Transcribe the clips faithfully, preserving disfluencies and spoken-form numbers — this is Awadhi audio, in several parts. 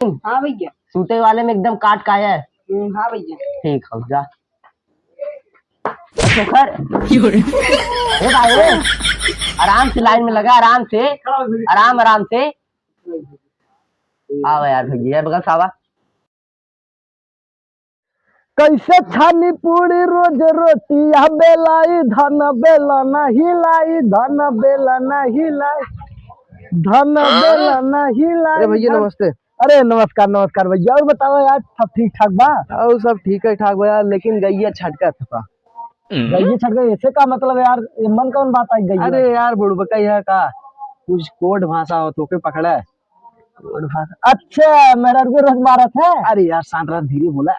हाँ भैया। सूते वाले में एकदम काट का है। हम्म, हाँ भैया। ठीक हो जा। चोकर। ए भाई, आराम से लाइन में लगा, आराम से, आराम, आराम से। आवा यार भैया, बगल से आवा। कैसे छानी पूरी रोज रोटी, या बेलाई धन बेला ना हिलाई, धन बेला ना हिलाई, धन बेला ना हिलाई, अरे भैया, धन नमस्ते। अरे नमस्कार, नमस्कार भैया। और बताओ यार, सब ठीक ठाक बा? और सब ठीक है ठाक बा यार, लेकिन गैया छटकत बा। गैया छटकत, ऐसे का मतलब यार? ये मन कौन बात आई गैया? अरे यार, बुड़बका यह का कुछ कोड भाषा हो तो के पकड़ा है। कोड भाषा? अच्छा, मेहरारू के रोज मारत है। अरे यार, शांत रह, धीरे बोला,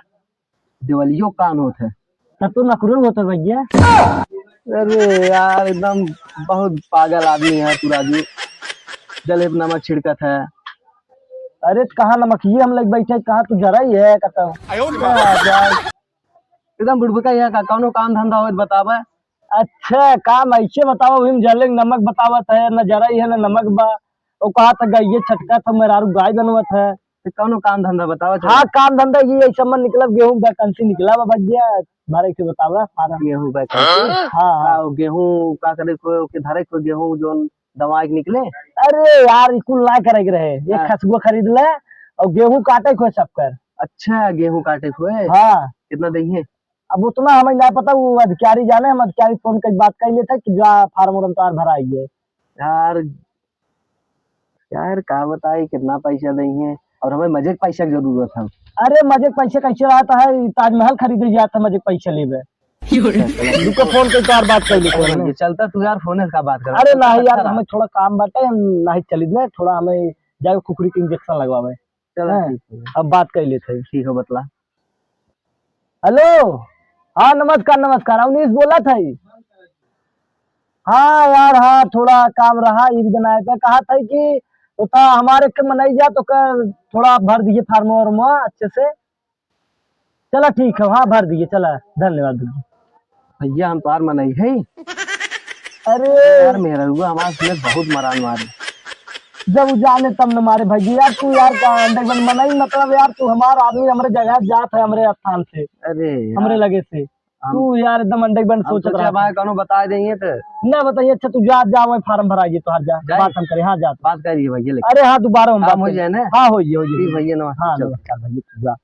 देवलियो कान होत है। तब तो नखरे होत है भैया। अरे यार, एकदम बहुत पागल आदमी है तू राजू, जलेब नमक छिड़कत है। अरे तो कहाँ नमक ये हम लोग बैठे, कहाँ तू जरा ही है कतौ? आयो रे बाप। हाँ, यार। एकदम बुड़बका यहाँ का कौनो काम धंधा होत बतावे। अच्छा, काम ऐसे बतावा, वही में जलेब नमक बतावत है, न जरा ही है न नमक बा। वो कहा था गैया छटकत है, मेहरारू गाय बनवत है। तो कौनो काम धंधा बतावा चला। हाँ, काम धंधा ये ऐसा मन निकला, गेहूं vacancy निकला बा भैया, भरे के बतावा फार्म। गेहूं vacancy? हाँ, हाँ। का वो गेहूं का करे को, के धरे को गेहूं जोन दवाई के निकले? अरे यार, ई कुल ना करे के रहे, एक हाँ। खसगुआ खरीद ले और गेहूं काटे को सब कर। अच्छा, गेहूं काटे को है? हाँ। कितना दइहे? अब उतना हमें ना पता, वो अधिकारी जाने, हम अधिकारी फोन कर बात कर लेते कि जा फार्म उर्म तोहार भराई है। यार, यार, का बताई, कितना पैसा दइहे, और हमें मजे के पैसा के जरूरत है। अरे, मजे के पैसा कैसे रहता है? ताजमहल खरीदे जाता है मजे के पैसा लेबे। अच्छा, चलो। रुको, फोन पे तोहार बात कर लेते हैं। ये चलता तू यार, फोन का बात कर। अरे, नहीं यार, हमें थोड़ा काम बाटे, हम नहीं चली में, थोड़ा हमें जाए कुकुरी के इंजेक्शन लगवावे। चलो, हाँ, ठीक है। अब बात कर लेते हैं। ठीक है, बतला। हेलो, हाँ, नमस्कार, नमस्कार, अवनीश बोलत है। हाँ यार, हाँ, थोड़ा काम रहा, एक दिन आया था, कहा था कि उतना हमारे के मनई जा तो कर थोड़ा भर दिए फार्म वार्म अच्छे से। चला ठीक है, हाँ, भर दिए, चला, धन्यवाद भैया। भैया, हम तोहार मनई है। अरे यार, मेहररुआ हमारे सामने बहुत मरान मारे। जब उ जाने तब न मारे भैया। यार तू यार का अंडे बन मनई, मतलब यार तू हमार आदमी, हमरे जगह जात है, हमरे स्थान से, अरे यार। हमरे लगे से। हम तू यार एकदम अंडे बन हम सोचत सोचे रहा भाई था। कौनो बता देंगे तो। ना बताइए, अच्छा तू जा, जा वहीं फार्म भराइए तोहार, जा। जाए? बात हम करें, हाँ जा। बात करिए भैया, लेकिन अरे हाँ, दोबारा हम काम बात हो करें। जाए ना? हाँ, हो जाए, हो जाए। ठीक भैया, नमस्ते। हाँ, चलो। नमस्कार भैया, तू जा।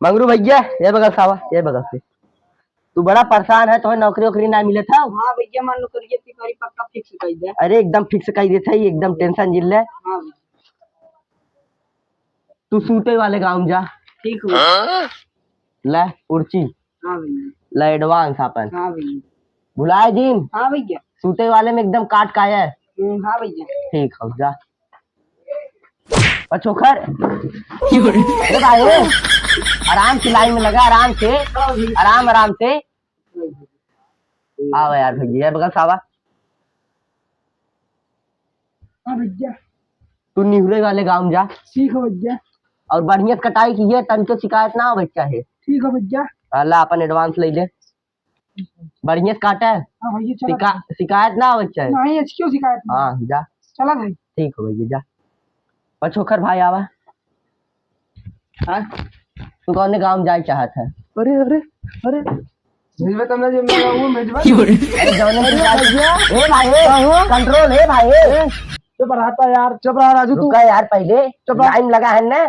मंगरू भैया, ये बगल से आवा, ये बगल से। तू बड़ा परेशान है, तोहे नौकरी वोकरी ना मिलत है? हाँ भैया, हमार नौकरी की तैयारी पक्का fix कर दे। अरे एकदम fix कर देत है, एकदम tension जिन ले। हाँ भैया। तू सूते वाले गाँव में जा। ठीक हो। ले उर्ची। हाँ भैया। ले advance आपन। हाँ भैया। भुलाए जिन। हाँ भैया। सूते वाले में एकदम काट का है। हम्म, हाँ भैया। ठीक हो, जा। और चोकर। ए भाई, आराम से लाइन में लगा, आराम से, आराम, आराम से। आवा यार भैया, बगल से आवा। हाँ भैया। तू निहुरे वाले गाँव में जा। ठीक है भैया। और बढ़िया से कटाई की है, तनको शिकायत ना आवे के चाहे। ठीक है भैया। ला अपन advance ले ले। बढ़िया से काटे। हाँ भैया, चला शिका-, था। शिकायत ना आवे के चाहे। नहीं, ऐसी क्यों शिकायत नहीं? हाँ, जा। चला भाई। ठीक हो भैया, जा। पछोखर भाई आवा। हाँ? तू कौने गाँव जाए चाहत है? अरे, अरे, अरे। भेजबे तब ना जब मैं आऊँ, भेजबे। अरे, जौने की बात। ए भाई, हाँ, हाँ। Control, ए भाई। ए, चुप रहा था यार, चुप रहा राजू, तू। रुका यार पहले, चुप रहा। Line लगा है ना।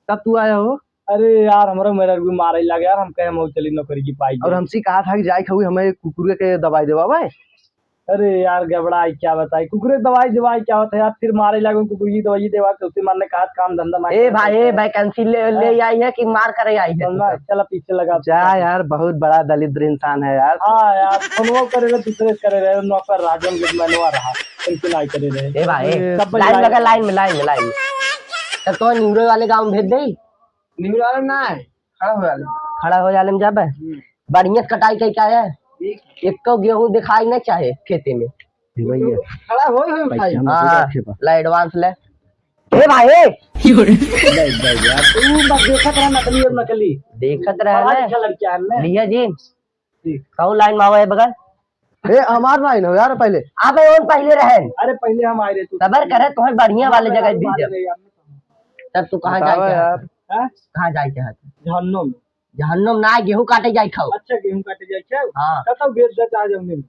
कब तू आया हो? अरे यार, हमरा मेहररुआ मारे लागे यार, हम कहे हम चली नौकरी की पाई। और हमसे कहा था कि जाए खाऊ हमें कुकुर के दवाई देवा भाई। अरे यार, गबड़ा आई, क्या बताई, कुकुरे दवाई देवाई क्या होता है यार, फिर मारे लागे कुकुर की दवाई देवा के, उसे मारने का हाथ काम धंधा ना ए करता भाई, है। ए, vacancy ले, ले हाँ। आई है कि मार करे आई है तो तू मैं सब? चला पीछे लगा जा तू। यार, बहुत बड़ा दलिद्र इंसान है यार। हाँ यार, फोनवा करे रहे, दूसरे से करे रहे, नौकर राजन के मनवा रहा, उनके नहीं करे रहे। ए भाई, ए, सब line लगा, line में, line में, line में। तो, तो निवरे वाले गाँव में भेज दे। निवरे वाले ना है, खड़ा हो जाले। खड़ा हो जाले में जाबे? हम्म। बढ़िया से कटाई कई का है? ठीक। एको गेहूं दिखाई ना चाहे खेते में। भैया। खड़ा होई होई उठाई। पैसा मत हाँ, रखे बा। ला advance ले। ए भाई, ए! ले, ले यार। तू बस देखत रह नकली और नकली। देखत रह पढ़ा ले। लिखा लड़का है ना। भैया जी, ठीक। कहूँ line में आवा है बगल। ए, हमार नाहीं न हो यार, पहिले। अबे, ओन पहिले रहन। अरे, पहिले हम आए रहे, तू सबर करे, तोहर बढ़िया वाले जगह बीज। तब तू कहाँ जाए बतावा के यार। हाथ? हाँ? कहाँ जाए के हाथ? जहन्नुम। जहन्नुम ना, गेहूं काटे जाए खाओ। अच्छा, गेहूं काटे जाए खाओ? हाँ। कतौ बेच दे, चाहे जमीन।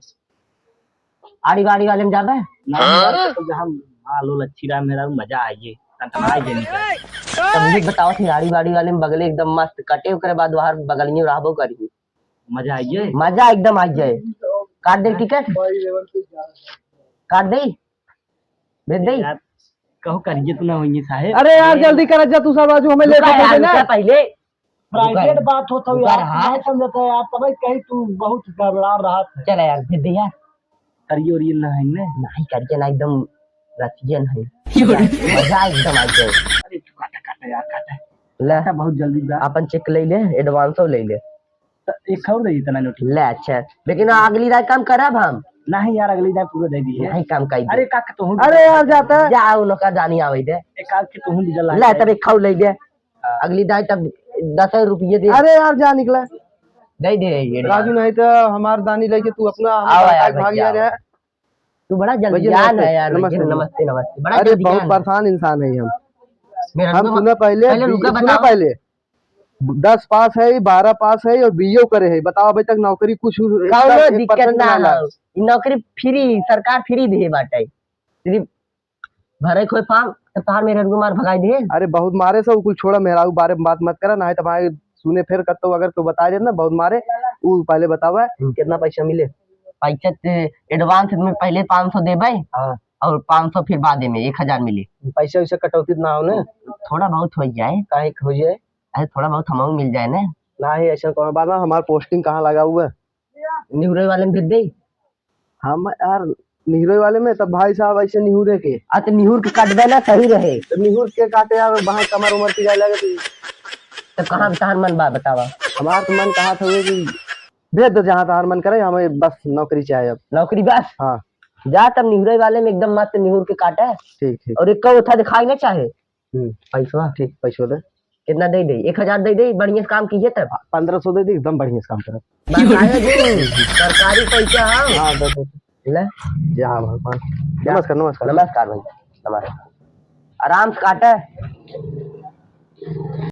आड़ी बाड़ी वाले में जाबे? ना, यार, कतौ जहाँ माल उल अच्छी रहा, मेरा मजा आ जाए, टनटना आ जाए निकल। तब मुझे बताओ थी, आड़ी बाड़ी वाले में बगले एकदम मस्त कटे, ओकरे बाद बाहर बगलियों रहबो करी। मजा आ जाए। मजा एकदम आ जाए। काट दे टिकट। काट दे। भेज दे। यार, कहूँ करिए तो ना होइए साहेब। अरे यार, जल्दी कर जा तू सब, आज हमें लेट रुका हो यार, गया ना। रुका पहिले। Private रुका। बात होत हवे रुका यार, रहा। नहीं समझत है यार, तबे कहीं तू बहुत गड़बड़ा रहा था। चल यार, भेज दे यार। करिए उरिए ना है ने? नहीं, करिए ना, एकदम रसियन है। मजा एकदम आ जाए। अरे तू काटा, काटा यार, काटा। ले। काटा, बहुत जल्दी बा। अपन check ले ले, advance ले ले। त एक और दे इतना नोट। ले, अच्छा, लेकिन अगली दाई काम करब हम। नहीं यार, अगली दाई पूरा दे दिए। नहीं काम कर दे। अरे काका, तू अरे यार, जाता। जा, उन लोग का जानी आवे दे। एक आध के तू भी ले, ले, तब एक खाऊ ले दे। हाँ। अगली दाई तब दस रुपये दे। अरे यार, जा निकला। दे दे, ये राजू, नहीं तो हमार दानी लेके तू अपना आवा यार, भाग भैया, गया रे। तू बड़ा जल्दी भैया, जान नमस्ते, है यार, नमस्ते, भैया, नमस्ते। नमस्ते, नमस्ते। बड़ा अरे, जल्दी बहुत जान है। परेशान इंसान है हम। मेरा हम रुका, सुना पहले, पहले बी-, रुका, सुना बताओ। पहले। दस पास है, बारह पास है और बीए करे है। बताओ, अभी तक नौकरी कुछ कौनो एक दिक्कत percent ना ना ना लगा। हो। ई नौकरी free, सरकार free दे बाटे। सिर्फ भरे खोए फार्म, तब तहार मेहरारू मार भगाई दे। अरे बहुत मारे से, उ कुल छोड़ा, मेहरारू बारे में बात मत करा, नहीं तो भाई सुने फिर कत्तो अगर कोई बता दे ना, बहुत मारे। उ पहले बतावा, हम्म। कितना पैसा मिले? पैसा ते advance में पहले पाँच सौ देबे, हाँ। और पाँच सौ फिर बाद में एक हजार मिले। पैसा वैसा कटौती ना हो ना? थोड़ा बहुत हो जाए। काहे हो जाए? अरे थोड़ा बहुत हमहू मिल जाए ना। नहीं, ऐसा कौन बात ना, हमार posting कहाँ लगा हुआ है? निहुरे वाले में भेज दे। हम यार निहुरे वाले में, तब भाई साहब ऐसे निहुरे के। आ, तो निहुर के काटबे ना, सही रहे। तो निहुर के काटे यार, वहाँ कमर उमर पिराए लगे तो। तो कहाँ तहार मन बा, बतावा। हमार तो मन कहा था कि भेज दो जहाँ तहार मन करे, हमें बस नौकरी चाहे अब। नौकरी बस? हाँ। जा तब निहुरे वाले में एकदम मस्त निहुर के काटे। ठीक, ठीक। और एक उठा दिखाई ना चाहे। हम्म। पैसवा? ठीक, पैसवा दे। कितना दे दे? एक हजार दे दे, बढ़िया से काम कीजिए तब। पन्द्रह सौ दे दे, एकदम बढ़िया से काम करब। बताए जी, सरकारी पैसा है। हाँ, दे दे। ले। जय हाँ भगवान। जा। नमस्कार, नमस्कार। नमस्कार भाई, नमस्कार। आराम से काटे।